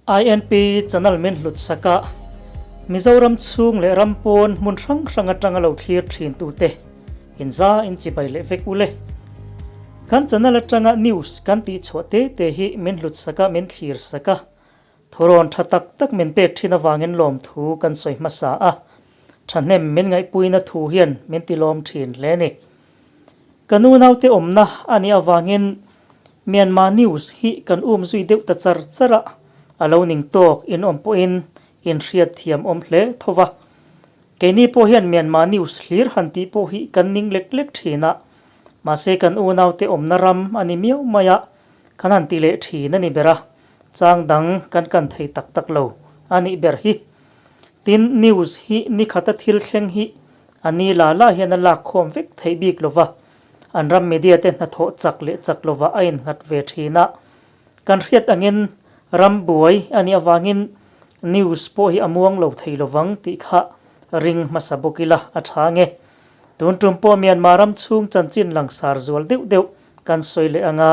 INP channel min hlut sak a, Mizoram chhung leh ram pawn hmun hrang hrang atanga lo thlir thin tute in za in chibai leh vek ule. Kan channel atanga news kan tih chhuah te te hi min hlut sak a, min thlir sak a, thurawn tha tak tak min pek thin avangin lawmthu kan sawi hmasa a, thahnem min ngaihpuina thu hian min ti lawm thin hle a ni. Ka nu naute awmna a nih avangin Myanmar news hi kan um zui deuh ta char char a, a lo ning tawk in awm pawhin in hriat thiam awm hle tho va. Keini pawh hian Myanmar news hlir han tih pawh hi kan ning lek lek thin a, mahse kan unaute awmna ram a ni miau mai a, kan han ti leh thin a ni ber a, chang dang kan kan thei tak tak lo a nih ber hi. Tin, news hi nikhata thil thleng hi A ni la la hian a lak khawm vek theih bik lo va, an ram media te hnathawh chak leh chak lova a innghat ve thin a. Kan hriat angin ram buai a nih avangin news pawh hi a muang lo thei lovang tih kha ring hmasa bawk ila a tha nge. Tun tum pawh Myanmar ram chhung chanchin langsar zual deuh deuh kan sawi leh anga,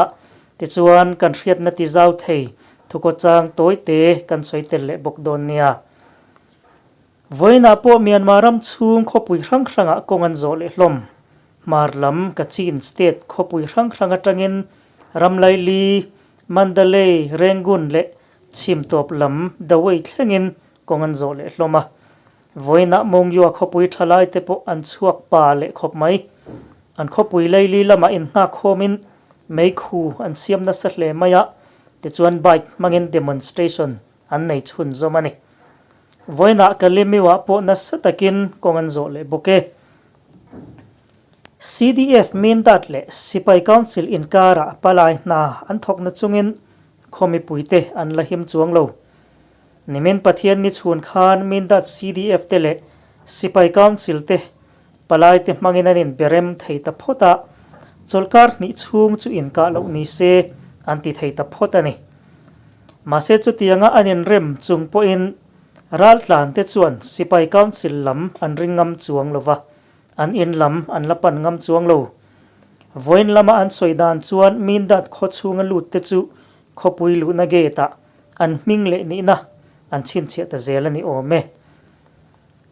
tichuan kan hriatna ti zau thei thukawchang tawi te kan sawi tel leh bawk dawn nia. Vawiinah pawh Myanmar ram chhung khawpui hrang hrangah kawng an zawh leh hlawm. Hmar lam Kachin State khawpui hrang hrang atangin Ramlaili, Mandalay, Rangoon leh Chhimtawp lam Dawei thlengin kawng an zawh leh hlawm a. Vawiinah Mongyua khawpui thalai te pawh an chhuak pa leh khawp mai. An khawpui Laili lamah inngak khawmin meikhu an siam nasa hle mai a, tichuan bike hmangin demonstration an nei chhunzawm a ni. Vawiinah Kalemiuah pawh nasa takin kawng an zawh leh bawk e. CDF Mindat leh Sipai Council inkarah palai hna an thawkna chungin khaw mipuite an la him chuang lo. Nimin Pathian ni chhun khan Mindat CDF te leh Sipai Council te palaite hmangin an inberem thei ta phawt a, chawlhkar hnih chhung chu inkah loh ni se an ti thei ta phawt a ni. Mahse chutianga an inrem chung pawhin raltlan te chuan Sipai Council lam an ring ngam chuang lo va, an in lam an la pan ngam chuang lo. Vawiin lama an sawi dan chuan Mindat khaw chhunga lut te chu khawpui luhna gate ah an hming leh nihna an chhinchhiah ta zel a ni awm e.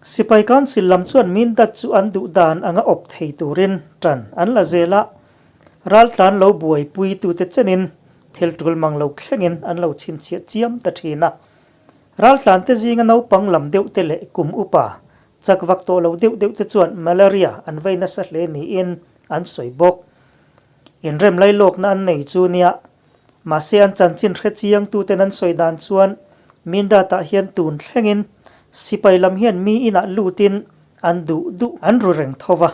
Sipai Council lam chuan Mindat chu an duh dan anga awp thei turin tan an la zel a, raltlan lo buaipui tute chenin thil tul mang lo thlengin an lo chhinchhiah chiam ta thin a. Raltlan te zinga naupang lam deuh te leh kum upa chak vak tawh lo deuh deuh te chuan malaria an vei nasa hle niin an sawi bawk. Inrem lailawkna an nei chu nia, mahse an chanchin hre chiang tuten an sawi dan chuan Mindat-ah hian tun thlengin sipai lam hian mi inah lutin an duh duh an ru reng tho va.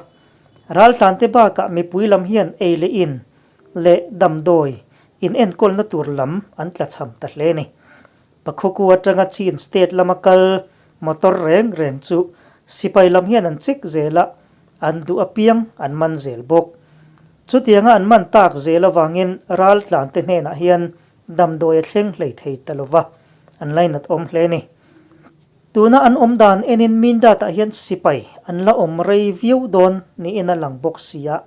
Raltlante bakah mipui lam hian ei leh in leh damdawi in enkawlna tur lam an tlachham ta hle a ni. Pakhuku atanga Chin state lama kal motor reng reng chu sipai lam hian an check zel a, an duh apiang an man zel bawk. Chutianga an man tak zel avangin raltlante hnenah hian damdawi a thleng hlei thei ta lova, an lainat awm hle a ni. Tuna an awm dan enin Mindat-ah hian sipai an la awm rei viau dawn niin a lang bawk si a.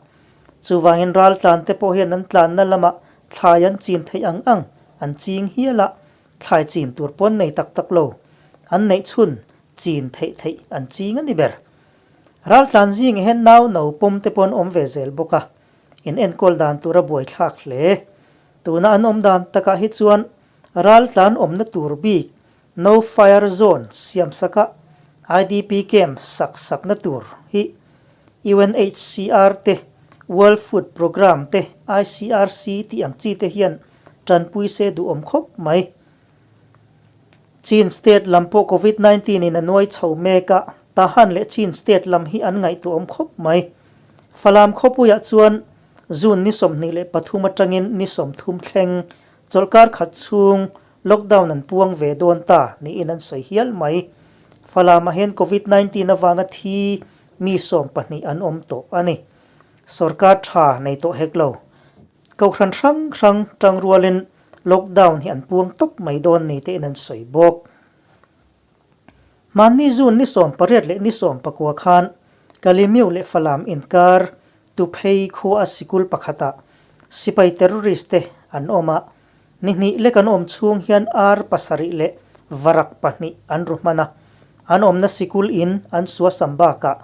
Chuvangin raltlante pawh hian an tlanna lamah thlai an chin theih ang ang an ching hial a, thlai chin tur pawn nei tak tak lo, an neih chhun chin theih theih an ching a ni ber. Raltlan zingah hian nau no pawm te pawh an awm ve zel bawk a, in enkawl dan tur a buaithlak hle. Tuna an awm dan takah hi chuan raltlan awmna tur bik No Fire Zone siamsaka IDP camp sak sakna tur hi UNHCR te, World Food Programme te, ICRC tih ang chi te hian tanpui se duhawm khawp mai. Chin State lam pawh Covid 19 in a nuai chho mek a, Tahan leh Chin State lam hi an ngaihtuahawm khawp mai. Falam khawpuiah chuan June ni 23 atangin ni 30 thleng chawlhkar khat chhung Lockdown an puang ve dawn ta niin an sawi hial mai. Falamah hian Covid 19 avanga thi mi 12 an awm tawh a ni. Sorkar tha nei tawh hek lo. Kohhran hrang hrang tangrualin lockdown hi an puang tawp mai dawn ni tein an sawi bawk. Hmanni June ni 18 leh ni 19 khan Kalimiu leh Falam inkar Tuphei khua sikul pakhatah sipai terrorist te an awm a. Ni hnih lek an awm chhung hian ar pasarih leh varak pahnih an ru hman a, an awmna sikul in an suasam bakah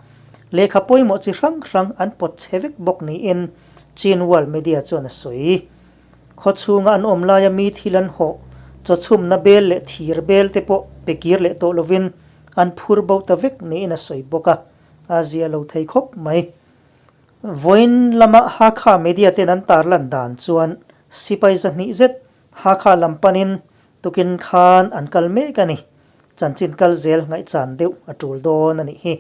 lehkha pawimawh chi hrang hrang an pawt chhe vek bawk niin Chinwal Media chuan a sawi. Khaw chhunga an awm laia mi thil an hawh, chawchhumna bel leh thir bel te pawh pe kir leh tawh lovin an phur bo ta vek niin a sawi bawk a, a zia lo thei khawp mai. Vawiin lama Hakha media ten an tarlan dan chuan sipai zahnih zet Hakha lam panin tukin khan an kal mek a ni. Chanchin kal zel ngaihchan deuh a tul dawn a nih hi.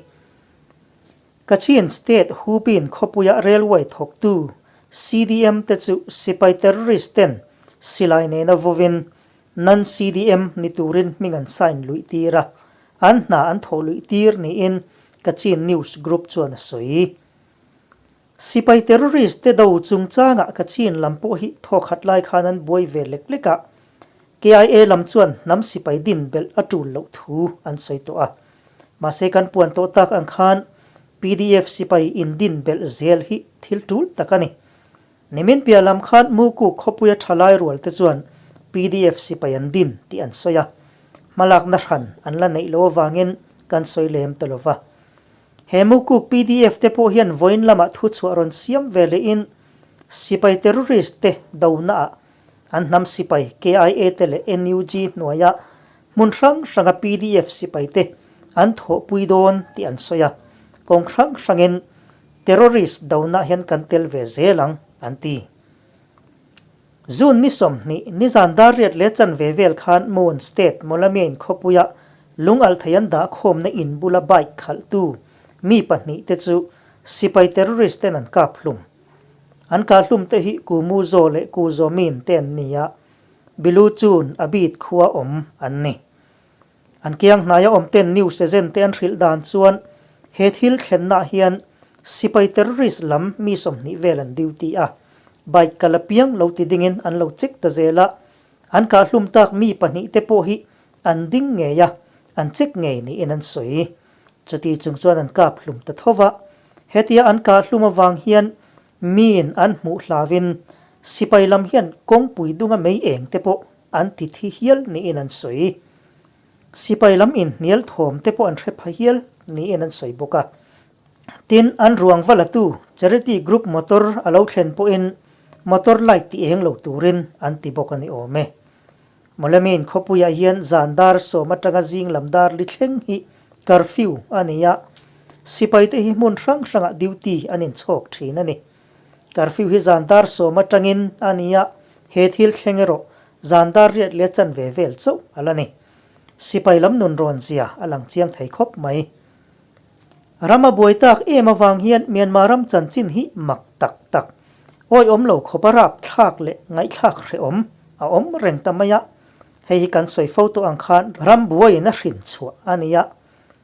Kachin State Hubin khawpuia railway thawktu CDM te chu sipai terrorist ten silai nena vawin non-CDM ni turin hming an sign luih tir a, an hna an thawh luih tir niin Kachin News Group chuan a sawi. Sipai terrorist te do chungchangah Kachin lam pawh hi thawkhat lai khan an buai ve lek lek a, KIA lam chuan hnam sipai din belh a tul loh thu an sawi tawh a. Mahse kan puan tawh tak ang khan PDF sipai indin belh zel hi thil tul tak a ni. Nimin piah lam khan Muku khawpuia thalai rual te chuan PDF sipai an din tih an sawi a, hmalakna hran an la neih loh avangin kan sawi lem ta lo va. He Mukuk PDF te pawh hian vawiin lamah thuchhuah rawn siam ve lehin sipai terrorist te donaah an hnam sipai KIA te leh NUG hnuaia hmun hrang hranga PDF sipai te an thawhpui dawn tih an sawi a, kawng hrang hrangin Terrorist donaah hian kan tel ve zel ang, an ti. June ni 20, nizan dar riat leh chanve vel khan Mon State Mawlamyain khawpuia lungalh thei an dah khawmna in bula bike khalhtu mi pahnih te chu sipai terrorist ten an kap hlum. An kah hlum te hi Ku Mu Zaw leh Ku Zaw Min te an ni a, Bilu Chun a bit khua awm an ni. An kiang hnaia awm ten news agent te an hrilh dan chuan he thil thlennaah hian sipai terrorist lam mi 20 vel an duty a, bike kal apiang lo ti dingin an lo check ta zel a, an kahhlum tak mi pahnih te pawh hi an ding ngei a, an check ngei niin an sawi. Chuti chung chuan an kap hlum ta tho va, hetia an kahhlum avang hian miin an hmuh hlauin sipai lam hian kawngpui dunga mei eng te pawh An ti thi hial niin an sawi. Sipai lam inhnial thawm te pawh an hre pha hial niin an sawi bawk a. Tin, an ruang va latu Charity Group motor a lo thlen pawhin motor light ti eng lo turin an ti bawk a ni awm e. Mawlemiin khawpuiah hian zan dar sawm atanga zing lam dar li thleng hi curfew a ni a, sipaite hi hmun hrang hrangah duty an inchhawk thin a ni. Curfew hi zan dar sawm atangin a ni a, he thil thleng erawh zan dar riat leh chanve vel chauh a la ni. Sipai lam nun rawn zia a lang chiang thei khawp mai. Ram a buai tak em avang hian Myanmar ram chanchin hi mak tak tak, awihawm lo khawp a rap thlak leh ngaihthlak hrehawm a awm reng ta mai a. Hei hi kan sawi fo tawh ang khan ram buaiin a hrin chhuah a ni a,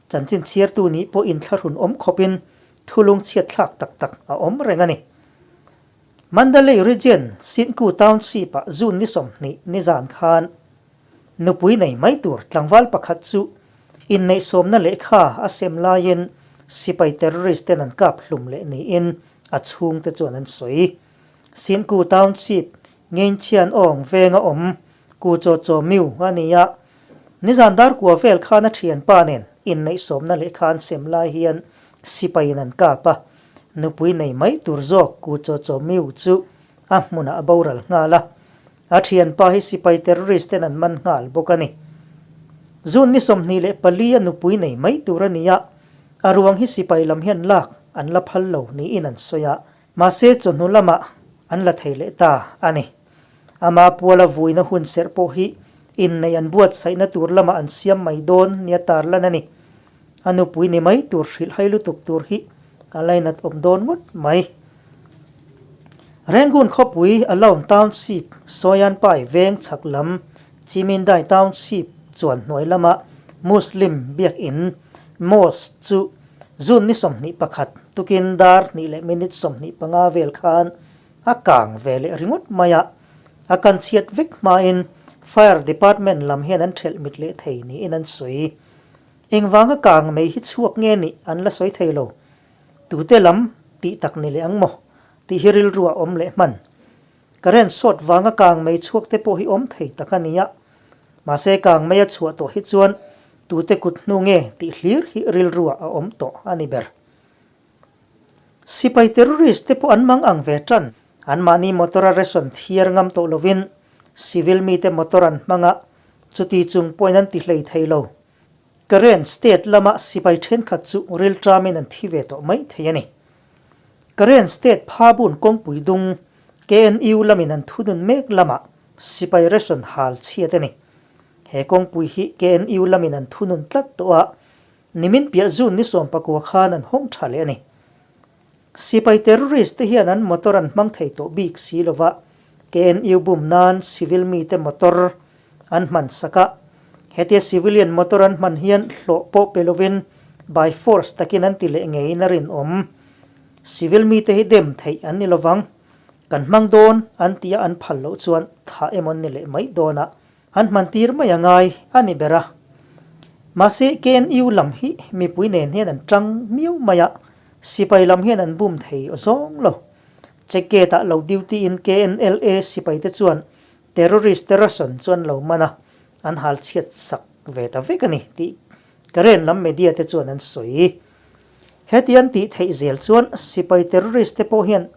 Chanchin chhiartu nih pawh inthlahrun awm khawpin thulung chhiatthlak tak tak a awm reng a ni. Mandalay Region, Sinku Township-ah June ni 20 nizan khan nupui nei mai tur tlangval pakhat chu inneihsawmna lehkha a sem laiin sipai terrorist ten an kap hlum leh niin a chhungte chuan an sawi. Sinku Township, Ngeinchhian Awng venga awm Ku Chaw Chaw Miu a ni a, Nizan dar kua vel khan a thianpa nen inneihsawmna lehkha an sem lai hian sipaiin an kap a, nupui nei mai tur zawk Ku Chaw Chaw Miu chu a hmunah a boral nghal a, a thianpa hi sipai terrorist ten an man nghal bawk a ni. June ni 24 a nupui nei mai tur a ni a, a ruang hi sipai lam hian lak an la phal lo niin an sawi a, mahse chawhnu lamah an la thei leh ta a ni. Ama puala vuina hun serh pawh hi inneih an buatsaihna tur lamah an siam mai dawn nia tarlan a ni. A nupui ni mai tur hrilh hai lutuk tur hi a lainat awm dawn ngawt mai. Rangoon khawpui Alone Township, Sawianpai veng chhak lam Chimindai Township chuan hnuai lama Muslim biakin Mosque chu June ni 21 tukin dar hnih leh minute 25 vel khan A kang ve leh ringawt mai a, a kan chhiat vek hmain Fire Department lam hian an thelh mit leh thei niin an sawi. Engvanga kang mei hi chhuak nge nih an la sawi thei lo. Tute lam tih tak ni leh ang maw? tih hi rilru a awm leh hman. Current short vanga kang mei chhuak te pawh hi awm thei tak a ni a. Mahse kang mei a chhuah tawh hi chuan tute kut hnu nge tih hlir hi rilruah a awm tawh a ni ber. Sipai terrorist te pawh an mang ang ve tan. Anmahni motor a ration thiar ngam tawh lovin civil mite motor an hmang a, chuti chung pawhin an ti hlei thei lo. Karen state lama sipai thenkhat chu rilṭamin an thi ve tawh mai thei a ni. Karen state Phabun kawngpui dung KNU lamin an thunun mek lamah sipai ration hal chhiat a ni. He kawngpui hi KNU lamin an thunun tlat tawh a, nimin piah June ni 19 khan an hawng tha leh a ni. Sipai terrorist te hian an motor an hmang thei tawh bik si lova, KNU bum nan civil mite motor an hman sak a. Hetia civilian motor an hman hian hlawh pawh pe lovin by force takin an ti leh ngeiin a rinawm. Civil mite hi dem theih an ni lovang. Kan hmang dawn an tia an phal loh chuan thah emaw an ni leh mai dawn a. An hman tir mai a ngai a ni ber a. Mahse KNU lam hi mipui nen hian an tang miau mai a, sipai lam hian an bum thei zawng lo. Check gate ah lo duty in KNLA sipai te chuan terrorist te ration chu an lo man a, an hal chhiat sak ve ta vek a ni tih Karen lam media te chuan an sawi. Heti an tih theih zel chuan sipai terrorist te pawh hian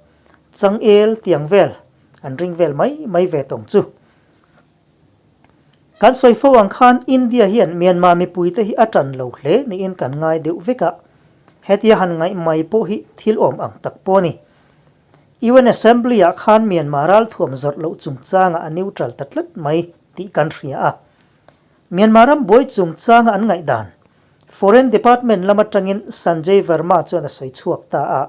changel tiang vel an ring vel mai mai ve tawng chu. Kan sawi fo ang khan India hian Myanmar mipuite hi a tan lo hle niin kan ngai deuh vek a, hetia han ngaih mai pawh hi thil awm ang tak pawh a ni. UN Assembly ah khan Myanmar ralthuam zawrh loh chungchangah a neutral ta tlat mai tih kan hria a. Myanmar ram buai chungchanga an ngaihdan Foreign Department lam atangin Sanjay Verma chuan a sawi chhuak ta a.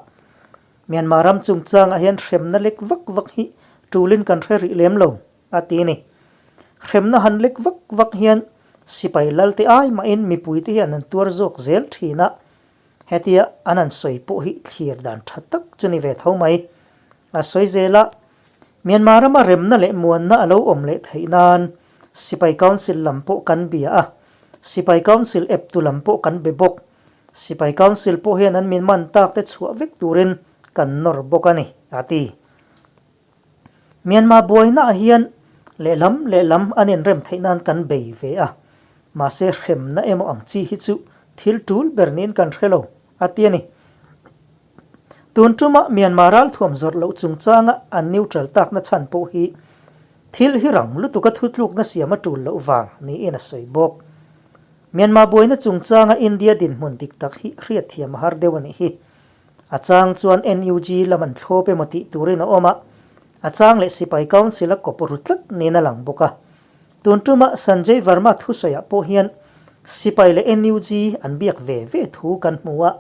Myanmar ram chungchangah hian hremna lek vak vak hi tulin kan hre rih lem lo, a ti a ni. Hremna han lek vak vak hian sipai lalte ai mahin mipuite hian an tuar zawk zel thin a, hetia an han sawi pawh hi thlir dan tha tak chu ni ve tho mai. A sawi zel a, Myanmar rama remna leh muanna a lo awm leh theih nan Sipai Council lam pawh kan bia a, Sipai Council eptu lam pawh kan be bawk. Sipai Council pawh hian an min man tak te chhuah vek turin kan nawr bawk a ni, a ti. Myanmar buainaah hian lehlam lehlam an inrem theih nan kan bei ve a, mahse hremna emaw ang chi hi chu thil tul ber niin kan hre lo, a ti a ni. Tun tuma Myanmar ralthuam zawrh loh chungchanga an neutral takna chhan pawh hi thil hi rang lutuka thutlukna siam a tul loh vang niin a sawi bawk. Myanmar buaina chungchanga India dinhmun dik tak hi hriatthiam a har deuh a nih hi. A chang chuan NUG lam an thlawp emaw tih turin a awm a, a chang leh sipai council a kawp ru tlat niin a lang bawk a. Tun tuma Sanjay Verma thusawiah pawh hian sipai leh NUG an biak ve ve thu kan hmu a,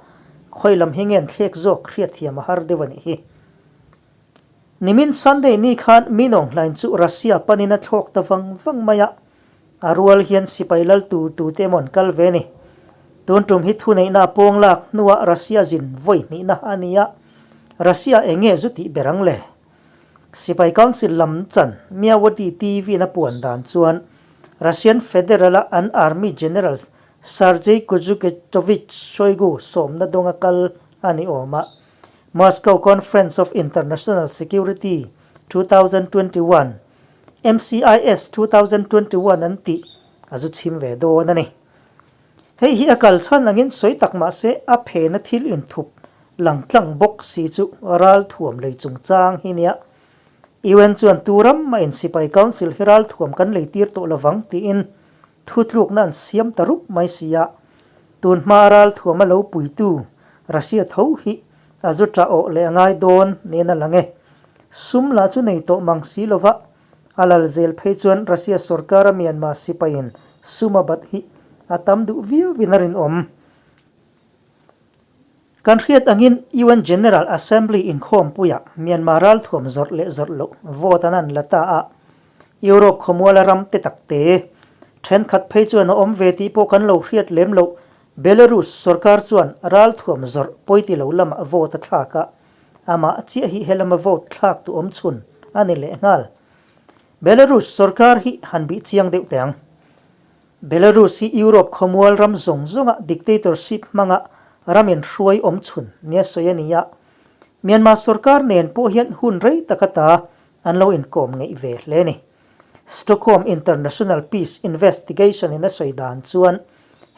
khawi lam hi nge an thlek zawk hriatthiam a har deuh a nih hi. Nimin Sunday ni khan Minawng hlain chu Russia panin a thlawk ta vang vang mai a, a rual hian sipai lal tu tute emaw an kal ve a ni. Tun tum hi thuneihna a pawng lak hnuah Russia zin vawi hnihna a ni a, Russia eng nge zu tih ber ang le? Sipai Council lam chan Myawaddy TV in a puan dan chuan Russian Federal-a an Army General Sergei Kuzhugetovich Shoigu sawmna dawnga kal a ni awm a, Moscow Conference of International Security 2021, MCIS 2021 an tih a zu chhim ve dawn a ni. Hei hi a kal chhan angin sawi tak mah se a phena thil inthup lang tlang bawk si chu ralthuam lei chungchang hi nia. UN chuan tu ram mah in sipai council hi ralthuam kan lei tir tawh lovang tiin Thutlukna an siam ta rup mai si a, tun hma ralthuam a lo puitu Russia tho hi a zu tah awh leh a ngai dawn niin a lang e. Sum lah chu nei tawh mang si lova, a lal zel phei chuan Russia sorkara Myanmar sipaiin sum a bat hi a tam duh viauin a rinawm. Kan hriat angin UN General Assembly inkhawmpuiah Myanmar ralthuam zawrh leh zawrh loh vote an an la ta a, Europe khawmuala ram te tak te thenkhat phei chuan a awm ve tih pawh kan lo hriat lem loh Belarus sorkar chuan ralthuam zawrh pawiti lo lamah vote a thlak a, amah chiah hi helama vote thlak tu awm chhun a ni lehnghal. Belarus sorkar hi han bih chiang deuh teh ang. Belarus hi Europe khawmual ram zawng zawnga dictatorship hmanga ram inhruai awm chhun nia sawi a ni a. Myanmar sorkar nen pawh hian hun rei tak ata an lo inkawm ngeih ve hle a ni. Stockholm International Peace Investigation in a sawi dan chuan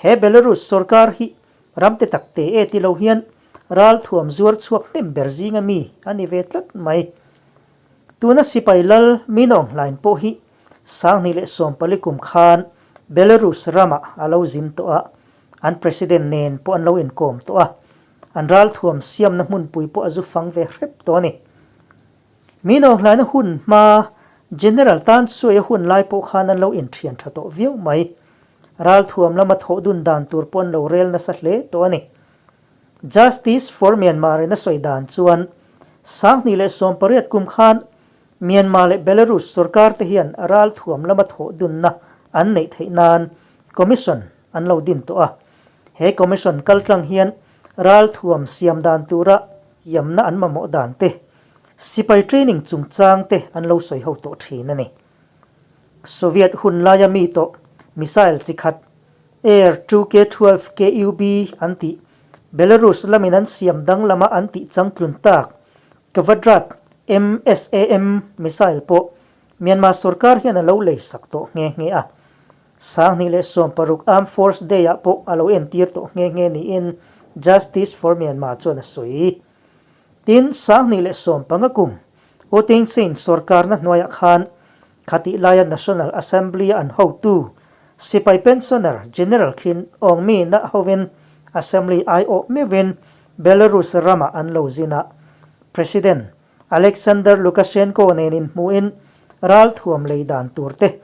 he Belarus sorkar hi ram te tak te e ti lo hian ralthuam zuar chhuak hnem ber zinga mi a ni ve tlat mai. Tuna sipai lal Min Aung Hlaing pawh hi 2014 kum khan Belarus ramah a lo zin tawh a, an president nen pawh an lo inkawm tawh a, an ralthuam siamna hmunpui pawh a zu fang ve hrep tawh a ni. Min Aung Hlaina hun hma General Tan Suai-a hun lai pawh khan an lo inthian tha tawh viau mai. Ralthuam lama thawh dun dan tur pawh an lo rel nasa hle tawh a ni. Justice for Myanmar in a sawi dan chuan 2018 kum khan Myanmar leh Belarus sorkar te hian ralthuam lama thawh dunna an neih theih nan Commission an lo din tawh a. He Commission kaltlang hian ralthuam siam dan tura hiamna an mamawh dan te, sipai training chungchang te an lo sawi ho tawh thin a ni. Soviet hun laia mi tawh missile chi khat Air 2K12 KUB an tih, Belarus lamin an siam danglama an tih changtlun tak Kvadrat MSAM missile pawh Myanmar sorkar hian a lo lei sak tawh nghe nghe a. 2016 Armed Force Day-ah pawh a lo entir tawh nghe nghe niin Justice for Myanmar chuan a sawi. Tin, 2015 kum U Thein Sein sorkarna hnuaiah khan khatih laia National Assembly-a an hotu sipai pensioner General Khin Aung Min-a hovin Assembly aiawh meuhin Belarus ramah an lo zin a, President Alexander Lukashenko nen inhmuhin ralthuam lei dan tur te,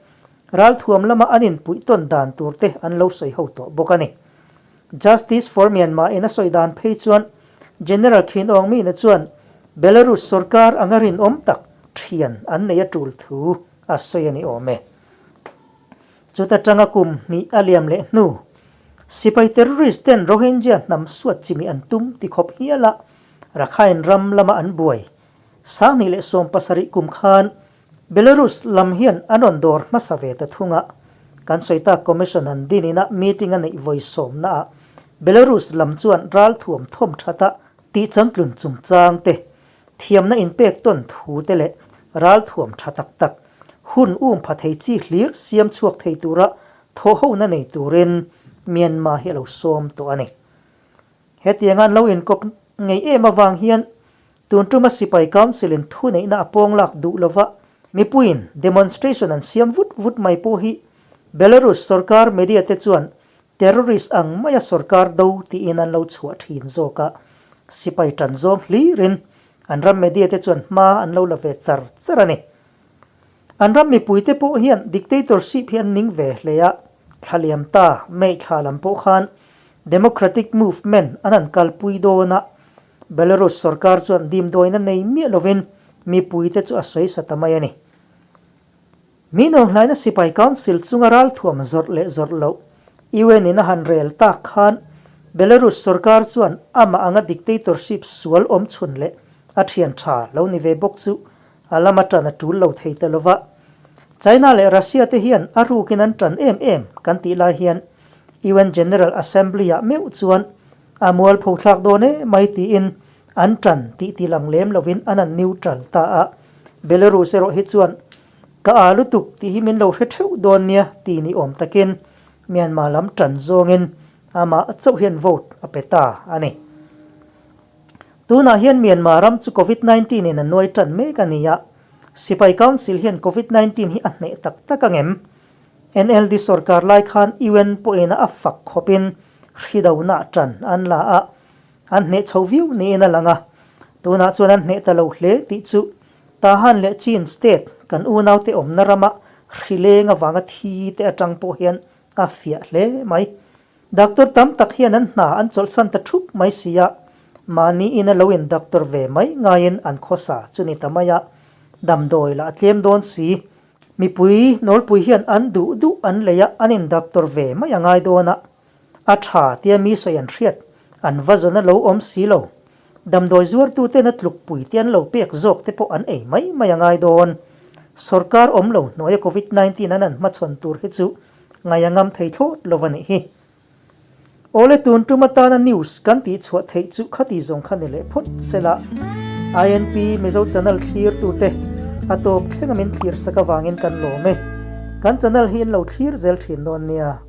ralthuam lama an inpuih tawn dan tur te an lo sawi ho tawh bawk a ni. Justice for Myanmar in a sawi dan phei chuan General Khin Aung Min-a chuan Belarus sorkar anga rinawm tak thian an nei a tul thu a sawi a ni awm e. Chuta tanga kum hnih a liam leh hnu, sipai terrorist ten Rohingya hnam suat chimi an tum ti khawp hial a, Rakhine ram lama an buai. 2017 kum khan Belarus lam hian an rawn dawr hmasa ve ta thung a, kan sawi tak Commission an din ina meeting a neih vawi sawmnaah Belarus lam chuan ralthuam thawm thata tihchangtlun chungchang te, thiamna inpek tawn thu te leh ralthuam tha tak tak hun um pha thei chi hlir siam chhuak thei tura thawhhona nei turin Myanmar hi a lo sawm tawh a ni. Hetianga an lo inkawp ngei em avang hian tun tuma Sipai Council in thuneihna a pawng lak duh lova mipuiin demonstration an siam vut vut mai pawh hi Belarus sorkar media te chuan terrorist ang maia sorkar do tiin an lo chhuah thin zawk a, sipai tan zawng hlirin an ram media te chuan hma an lo la ve char char a ni. An ram mipuite pawh hian dictatorship hi an ning ve hle a, thla liam ta May thla lam pawh khan Democratic movement an han kalpui dawn a, Belarus sorkar chuan dimdawina nei miah lovin mipuite chu a sawi sa ta mai a ni. Mi nuamhlaina sipai council chunga ralthuam zawrh leh zawrh loh UN in a han rel tak khan Belarus sorkar chuan amah anga dictatorship sual awm chhun leh a thian tha lo ni ve bawk chu a lama tan a tul lo thei ta lova. China leh Russia te hian a rukin an tan em em kan tih lai hian UN General Assembly ah meuh chuan a mualpho thlak dawn e mai tiin an tan tih ti lang lem lovin an an neutral ta a. Belarus erawh hi chuan ka aa lutuk tih hi min lo hre theuh dawn nia ti ni awm takin Myanmar lam tan zawngin amah chauh hian vote a pe ta a ni. Tunah hian Myanmar ram chu Covid 19 in a nuai tan mek a ni a, Sipai Council hian Covid 19 hi a hneh tak tak ang em? NLD sorkar lai khan UN pawhin a fak khawpin hri donaah tan an la a, an hneh chho viau niin a lang a, tunah chuan an hneh ta lo hle tih chu Tahan leh Chin state kan unaute awmna rama hri leng avanga thi te atang pawh hian a fiah hle mai. Doctor tam tak hian an hna an chawlhsan ta thup mai si a, mahni ina lo in doctor ve mai ngaiin an khawsa chu ni ta mai a, damdawi lah a tlem dawn si. Mipui nawlpui hian an duh duh an lei a, an in doctor ve mai a ngai dawn a, a tha tia mi sawi an hriat, an va zawn a lo awm si lo. Damdawi zuartuten a tlukpui te an lo pek zawk te pawh an ei mai mai a ngai dawn. Sorkar awm lo hnuaia Covid 19 an an hmachhawn tur hi chu Ngai a ngam thei thlawt lo a nih hi. Awle tun tum atana news kan tih chhuah theih chu khati zawng kha ni leh phawt sela. INP Mizo channel thlir tute A tawp thlenga min thlir sak avangin kan lawm e. Kan channel hi in lo thlir zel thin dawn nia.